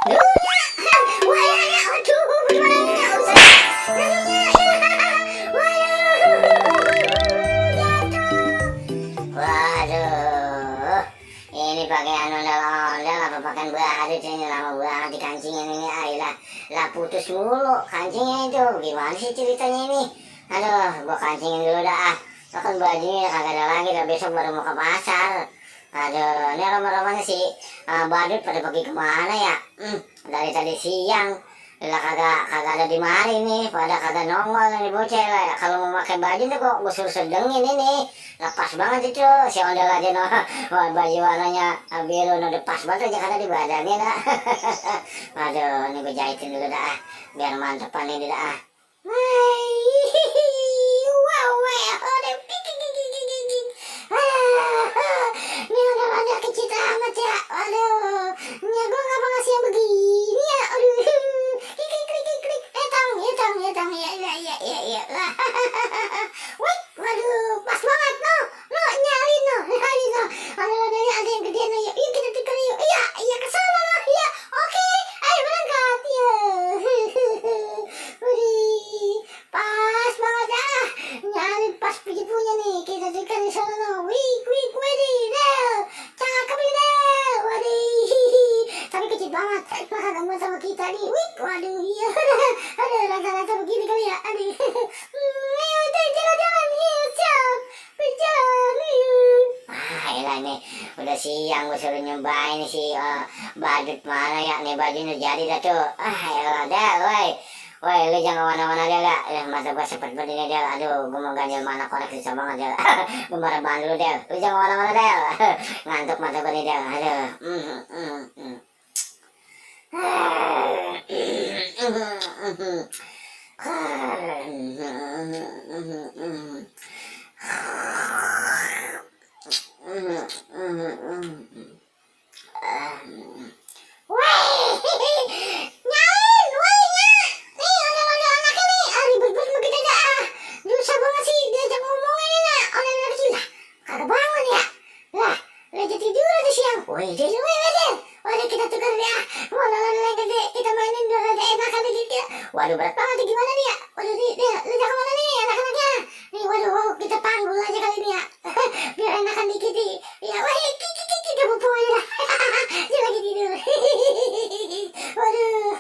Wah, aduh, gimana ini ya, Ustaz? Waduh, ini pakai ondel-ondel apa pakai badut ini, lama banget di kancingin ini. Ayolah, lah putus mulu kancingnya itu. Gimana sih ceritanya ini? Aduh, gua kancingin dulu dah. Kan bajunya kagak ada lagi, dah besok baru mau ke pasar. Aduh, ini aroma-aromanya si badut pada pergi kemana ya? Dari tadi siang lah kagak ada di mari nih, pada kagak nongol nih bocah lah. Kalau mau pakai baju tuh kok gue suruh sedengin ini, lepas banget itu si ondel aja no. Wah, baju warnanya biru no, pas banget aja karena di badannya dah. Aduh, ini gue jahitin dulu dah, biar mantepan ini dah. Wow, wow, ini ada kecil amat ya. Aduh, ya gue ngapa ngasih yang begini ya. Aduh, klik, etang, ya. Wih, waduh, pas banget no, nyalin no. Ada yang gede no, yuk kita tukar yuk. Iya kesana no, ya. Oke, ayo berangkat ya. Wih, pas banget ya. Nyalin pas punya nih, kita tukar di sana no. Wih, cakep ini Del. Waduh, tapi kecil banget. Maka kamu sama kita nih. Wih, waduh, iya. Aduh, rasa-rasa begini kali ya. Aduh. Ayo, jalan-jalan. Siap. Berjalan. Elah nih, udah siang gue suruh nyobain si badut mana ya. Nih bajunya jadi dah tuh. Elah Del, woi, lu jangan kemana-mana Del ya. Masa gue cepet berdiri Del. Aduh, gue mau ganjil mana konek susah banget Del. Gue marah banget dulu Del. Lu jangan kemana-mana Del. Ngantuk mata gue nih Del. Waduh, kita tukar ya. Waduh, kita mainin dulu ada enakan dikit. Waduh, berat banget gimana nih ya? Waduh, lu jangan mana nih anak-anaknya. Nih, waduh, kita panggul aja kali ini ya. Biar enakan dikit nih. Ya, wah, kita pupuk aja dah. Dia lagi tidur. Waduh.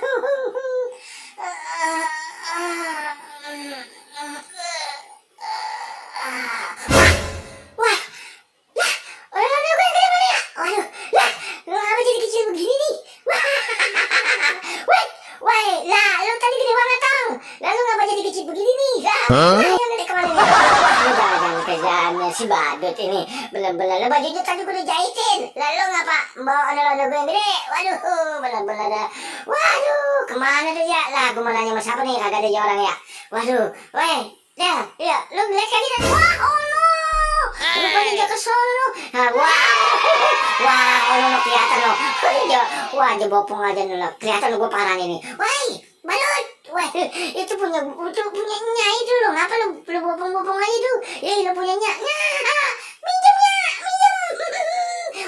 Kerjaannya si badut ini bener-bener bajunya tadi gue udah jahitin, lalu ngapa bawa ondel-ondel gue yang gede. Waduh, bener-bener dah. Waduh, kemana tuh ya? Lah, gue mau nanya sama siapa nih, kagak ada orang ya. Waduh, ya, lu lihat lagi tadi. Wah, oh no, rupanya dia kesono. Wah, oh no, kelihatan no. Wah, dia bopong aja no, kelihatan gue parah nih. Badut. Wah, itu punyanya itu loh. Ngapa lu bopong-bopong aja tuh? Ya, lu punyanya. Minjem.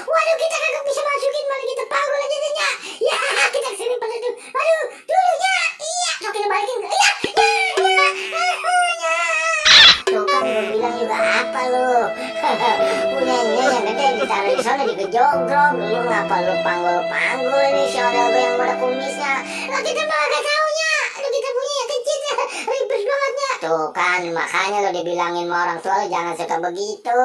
Waduh, kita kagak bisa masukin, malah kita panggul aja nya. Ya, kita kesini pada tuh. Aduh, dulunya. Iya, so kita balikin. Iya. Tuh kan gue bilang juga apa lu? Punyanya yang gede ditaruh di sana digejogrok. Lu ngapa lu panggul ini si odel gue yang pada kumisnya? Lah kita malah gak taunya. Kita punya yang kecil ya, ribet bangetnya. Tuh kan, makanya lo dibilangin sama orang tua lo jangan suka begitu.